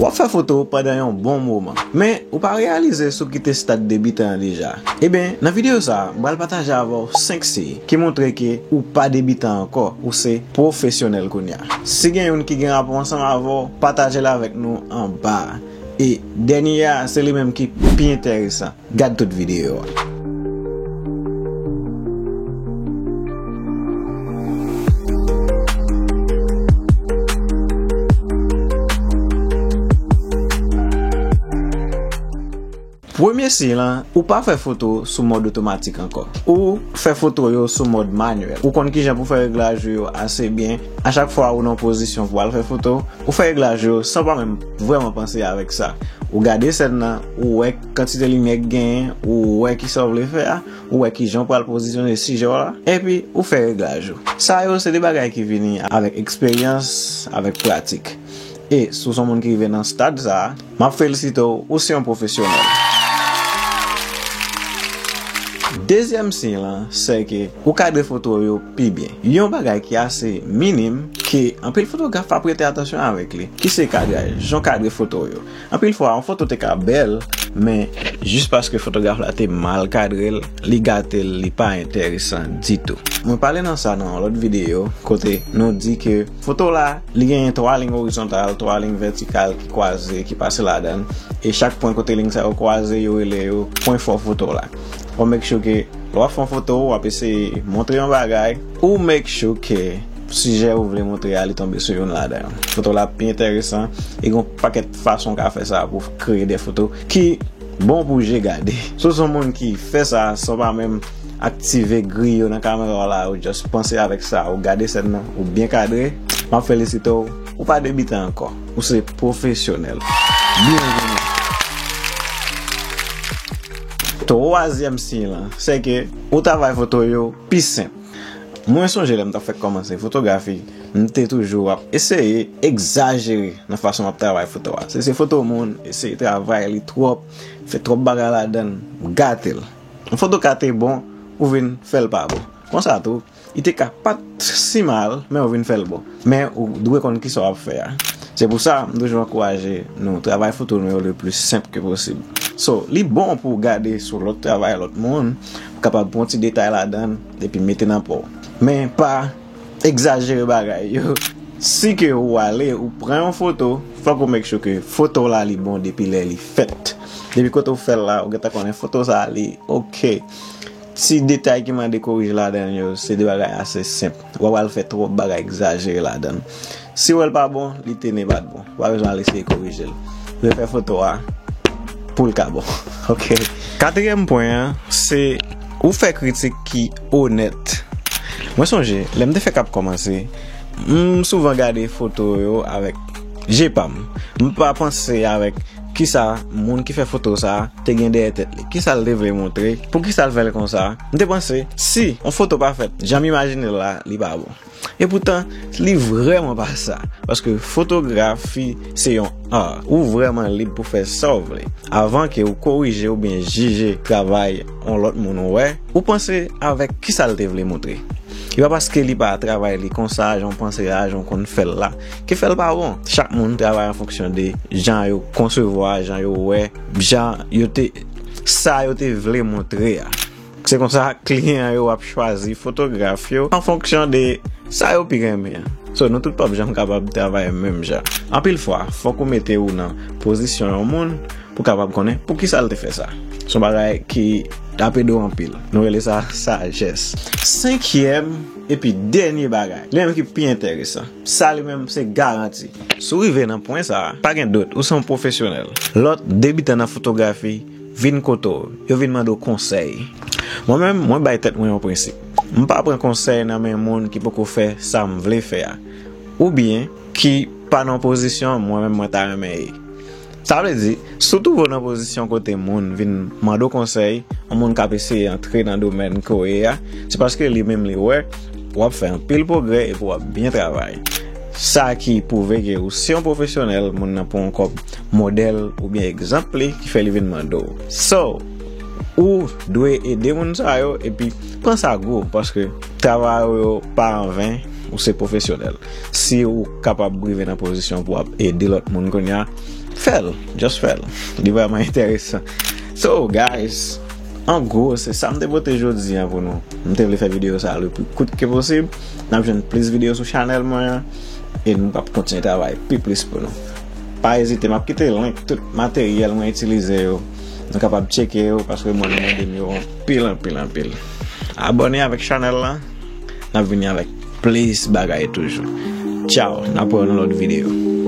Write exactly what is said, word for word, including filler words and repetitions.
W ap fè foto pandan yon bon moman, men ou pa reyalize si w kite stad debitan an deja. Ebyen, nan videyo sa a, m pral pataje avè w senk siy ki montre ke ou pa debitan ankò, ou se pwofesyonèl kounye a. Si gen youn ki gen rapò ansanm avè w, pataje l avèk nou anba a. E dènye a, se li menm ki pi enteresan. Gad tout videyo a. Premye siy lan, ou pa fè foto sou mòd otomatik ankò. Ou fè foto yo sou mòd manyèl. Ou konn kijan pou fè reglaj ou yo ase byen. A chak fwa ou nan pozisyon pou al fè foto, ou fè reglaj yo san pa menm vrèman panse avèk sa. Ou gade sèn nan, ou wè kantite limyè ki genyen, ou wè kisa w vle fè a, ou wè kijan w pral pozisyone sijè w la, epi ou fè reglaj ou. Sa yo se de bagay ki vini avèk eksperyans, avèk pratik. E si w se yon moun ki rive nan stad sa a, m ap felisite w, ou se yon pwofesyonèl. Dezyèm siy lan, se ke ou kadre foto yo pi byen. Yon bagay ki ase minim, ke anpil fotograf pa prete atansyon avèk li, ki se kadraj, jan w kadre foto yo. Anpil fwa, yon foto te ka bèl, men jis paske fotograf la te mal kadre l, li gate l, li pa enteresan ditou. Mwen pale nan sa nan yon lòt videyo, kote nou di ke foto la, li genyen twa liy orizontal, twa liy vètikal ki kwaze, ki pase ladan l. E chak pwen kote liy sa yo kwaze, yo rele yo pwen fò foto la. Fò w make sure ke lè w ap fè yon foto, w ap eseye montre yon bagay, ou make sure ke sijè ou vle montre a, li tonbe sou youn ladan yo. Foto la pi enteresan, e gen yon pakèt fason w ka fè sa pou w kreye de foto ki bon pou je gade. Si w se yon moun ki fè sa san w pa menm aktive gri yo nan kamera w la, ou just panse avèk sa, ou gade sèn nan, ou byen kadre, m ap felisite w, ou pa debitan ankò, ou se pwofesyonèl. Byenveni. Twazyèm siy lan, se ke ou travay foto yo pi senp. Mwen sonje lè m t ap fèk kòmanse fotografi, m te toujou ap eseye egzajere nan fason m ap travay foto a. Si se foto moun, eseye travay li twòp, fè twòp bagay ladan l, gate l. Yon foto ka te bon, ou vin fè l pa bon. Konsa tou, li te ka pa t si mal, men ou vin fè l bon. Men ou dwe konn kisa w ap fè a. Se pou sa, m toujou ankouraje nou travay foto nou yo le pli senp ke posib. So, li bon pou w gade sou lòt travay lòt moun, pou w kapab pran ti detay ladan l, epi mete nan pa w. Men pa egzajere bagay yo. Si ke ou ale, ou pran yon foto, fòk ou make sure ke foto la li bon depi lè li fèt. Depi kote ou fè l la, ou gentan konnen foto sa a li oke. Ti detay ki mande korije ladan l yo, se de bagay ase senp. W ap al fè twòp bagay egzajere ladan l. Si w wè l pa bon, li te ne pa t bon. Ou pa bezwen al eseye korije l. Refè foto a pou l ka bon. Oke. Katriyèm pwen an, se ou fè kritik ki onèt. Mwen sonje, lè m te fèk ap kòmanse, m souvan gade foto yo avèk je pa m. M pa panse avèk kisa moun ki fè foto sa a te gen dèyè tèt li. Kisa l te vle montre? Poukisa l fè l konsa? M te panse, si yon foto pa fèt jan m imajine l la, li pa bon. Epoutan, li vrèman pa sa. Paske fotografi se yon ar. Ou vrèman lib pou fè sa w vle. Avan ke ou korije oubyen jije travay yon lòt moun ou wè, ou panse avèk kisa l te vle montre. E pa paske li pa travay li konsa, jan w panse a, jan w konn fè l la, ki fè l pa bon. Chak moun travay an fonksyon de jan yo konsevwa, jan yo wè, jan yo te, sa yo te vle montre a. Se konsa, kliyan yo ap chwazi fotograf yo an fonksyon de sa yo pi renmen an. So, nou tout p ap janm kapab travay menm jan. Anpil fwa, fòk ou mete ou nan pozisyon yon moun pou kapab konnen poukisa l te fè sa. Se yon bagay ki ap ede w anpil. Nou rele sa sajès. Senkyèm epi dènye bagay, li menm ki pi enteresan. Sa li menm se garanti. Si w rive nan pwen sa a, pa gen dout, ou se yon pwofesyonèl. Lòt debitan nan fotografi vin kote w, yo vin mande w konsèy. Mwen menm, mwen bay tèt mwen yon prensip. M pa pran konsèy nan men moun ki poko fè sa m vle fè a, oubyen ki pa nan pozisyon mwen menm mwen ta renmen ye. Sa vle di, si w twouve w nan pozisyon kote moun vin mande w konsèy, yon moun k ap eseye antre nan domèn ke w ye a, se paske li menm li wè w ap fè anpil pwogrè epi w ap byen travay. Sa ki pwouve ke ou se yon pwofesyonèl, moun nan pran w kòm modèl oubyen egzanp li ki fè li vin mande w. So, ou dwe ede moun sa yo epi pran sa gwo, paske travay ou yo pa anven, ou se pwofesyonèl. Si ou kapab rive nan pozisyon pou w ap ede lòt moun kounye a, Fè l, just fè l. Li vrèman enteresan. So, guys, an gwo, se sa m te pote jodi a pou nou. M te vle fè videyo sa a le pli kout ke posib. N ap jwenn plis videyo sou chanèl mwen an. E nou p ap kontinye travay pi plis pou nou. Pa ezite, m ap kite link tout materyèl mwen itilize yo. Nou kapab tcheke yo paske moun yo mande m yo anpil, anpil, anpil. Abòne avèk chanèl la. N ap vini avèk plis bagay toujou. Tchaw, n ap wè nan lòt videyo.